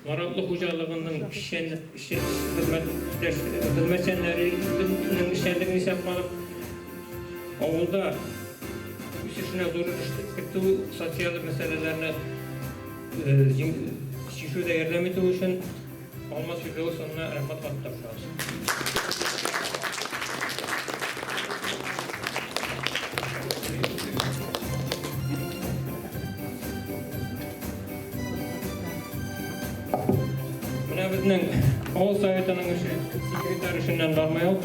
Наратлы хуҗалыгының эшчән хезмәтчәннәренең эшчәнлеген исәпкә алып, авылда үсешенә зур өлеш кертү, социаль мәсьәләләрне чишүдә ярдәм итү өчен Алмаз Фирдәүс улына рәхмәт хаты тапшырабыз. Менә безнең авыл советының эше секретарь эшеннән бармый ул,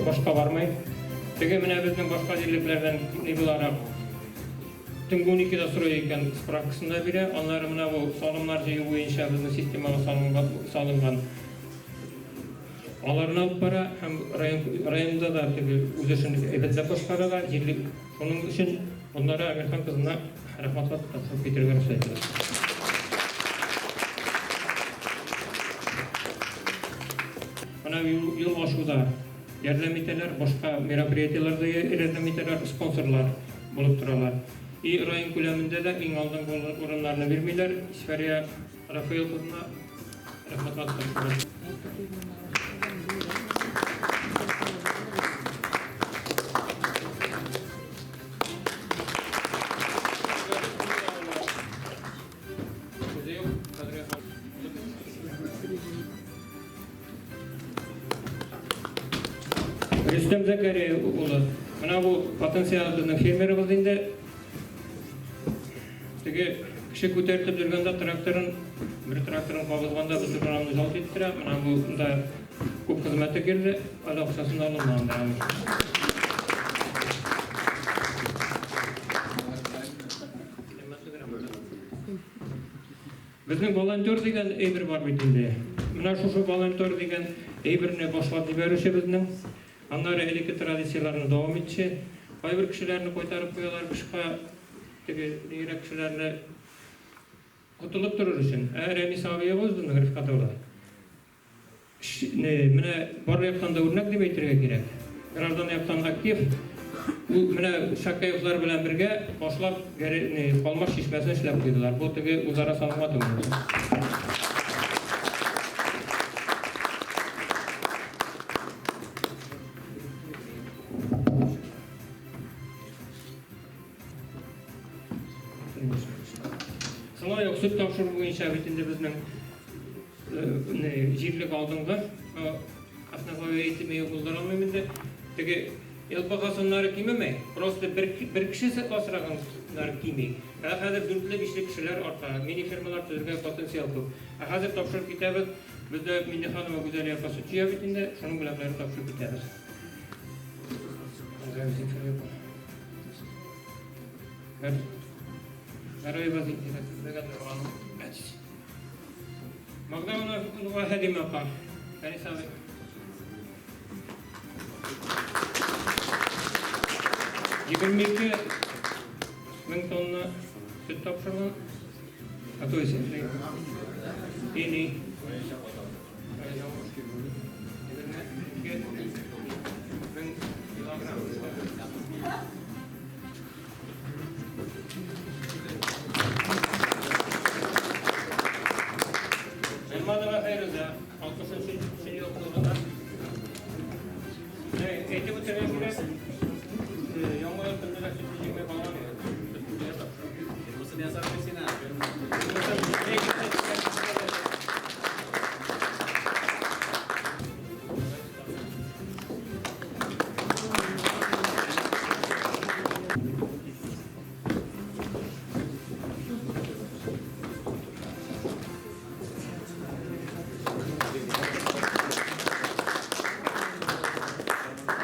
башка бармый. Теге менә безнең башка җирлекләрдән ни буларак төнге 12-дә сорый икән, справкасын да бирә. Аннары менә бу салымнар җыю буенча безнең системага салынган аларны алып бара һәм район районда да теге үз эшен әйбәтләп башкара да, җирлек шуның өчен Гөлнара Әмирхан кызына рәхмәт хаты тапшырып китәргә рөхсәт итегез. Менә юл ачуда ярдәм итәләр, башка мероприятиеләрдә ярдәм итәләр, спонсорлар булып торалар. И район күләмендә дә иң алдынгы урыннарны бирмиләр. Исфәрия Рафаил кызына рәхмәт хаты тапшырабыз. Рөстәм Зәкәрия улы. Менә бу потенциал безнең фермерыбыз инде. Теге кеше күтәртеп йөргәндә тракторын, бер тракторын кабызганда бөтен урамны жалт иттерә. Менә бу да күп хезмәте керде, әле акчасын да алынмаган да. Безнең волонтер дигән әйбер бар бит инде. Менә шушы волонтер дигән әйберне башлап җибәрүче безнең. Аннары элекке традицияләрне дәвам итче. Кайбер кешеләрне кайтарып куялар бушка, теге нигрәк кешеләрне котылып торыр өчен. Ә Рәмис абыебыз безнең Рифкать улы менә бар яктан да үрнәк дип әйтергә кирәк. Граждан яктан актив. Ул менә Шакаевлар белән бергә башлап Калмаш чишмәсен эшләп куйдылар. Бу теге үзара салымга түгел. Шулай ук сөт тапшыру буенча бит инде безнең җирлек алдынгы основной әйтеме булдыра алмыйм инде. Теге ЛПХ саннары кимеми, просто бер, бер кеше асраганнар кими. Ә хәзер дүртле, бишле кешеләр арта, мини-фермалар төзергә потенциал күп. Ә хәзер тапшырып китәбез. Бездә Миннеханова Гүзәлия апа сөт җыя бит инде, шуның белән бер тапшырып китәбез. Магдамова Хәлимә апа. Фәнис абый. 22 мең тонна сөт тапшырган. А то есть, не, не.